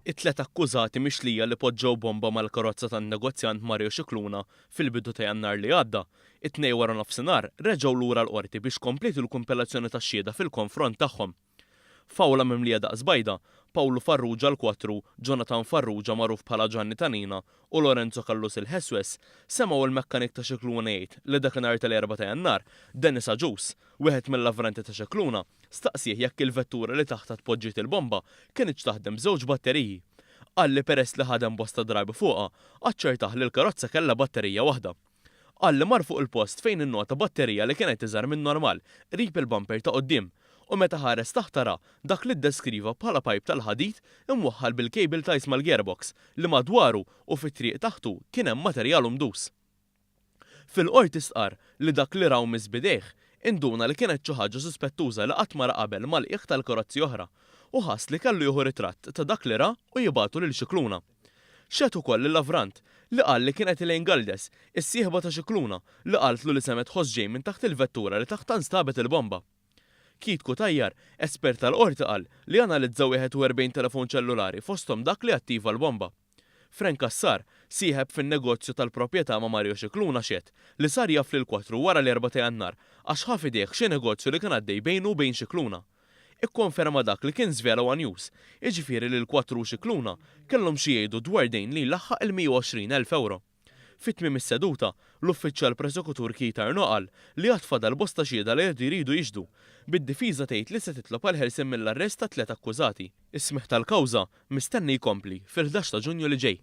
It-tlett akkużati mixlija li poġġew bomba mal-karozza tan-negozjant Mario Scicluna fil-bidu ta' Jannar li għadda, it-Tnejn waranofsinhar reġgħu lura l-Qorti biex kompliet il-kumpilazzjoni tax-xhieda fil-konfront tagħhom. F'awla mimlija daqs bajda, Pawlu Farrugia l-Kwatru, Jonathan Farrugia magħruf bħala Ġanni ta' Nina u Lorenzo Callus il-Ħeswes semgħu l-mekkanik ta' Scicluna jgħid li dakinhar tal-Erbgħa ta' Jannar, Dennis Agius, wieħed mill-lavranti ta' Scicluna, Staqsieh jekk il-vettura li taħtha tpoġġiet il-bomba kinitx taħdem b'żewġ batteriji. Qal li peress li ħadem bosta drabi fuqha, aċċertah li l-karozza kellha batterija waħda. Qal li mar fuq il-post fejn innota batterija li kienet iżgħar min-normal qrib il-bumper ta' quddiem u meta ħares taħtha ra dak li ddeskriva bħala pajp tal-ħadid imwaħħal bil-cable ties mal-gearbox li madwaru u fit-triq taħtu kien hemm materjal umdus. Fil-Qorti stqarr li dak li ra u miss b'idejh, induna li kienet xi ħaġa suspettuża li qatt ma ra qabel mal-qiegħ tal-karozzi oħra u ħass li kellu jieħu ritratt ta' dak li ra u jibagħtu lil Scicluna. Xehed ukoll il-lavrant, li qal li kienet Elaine Galdes, is-sieħba ta' Scicluna, li qaltlu li semgħet ħoss ġej minn taħt il-vettura li taħtha nstabet il-bomba. Keith Cutajar, espert tal-Qorti qal li analizza 41 telefon ċellulari fosthom dak li attiva l-bomba. Frank Cassar, sieħeb fin-negozju tal-proprjetà ma' Mario Scicluna xehed li sar jaf lil Quattru wara l-Erbgħa ta' Jannar għax ħa f'idejh xi negozju li kien għaddej bejnu u bejn Scicluna. Ikkonferma dak li kien żvela one News, jiġifieri li l-Quattru u Scicluna kellhom xi jgħidu dwar dejn li jlaħħaq il-120,000 ewro. Fi tmiem is-seduta, l-Uffiċjal Prosekutur Keith Arnaud qal li għad fadal bosta xhieda li għad jridu jixhdu, bid-difiża tgħid li se titlob għall-ħelsien mill-arrest tat-tlett akkużati. Is-smigħ tal-kawża mistenni jkompli fil-ħdax ta' Ġunju li ġej.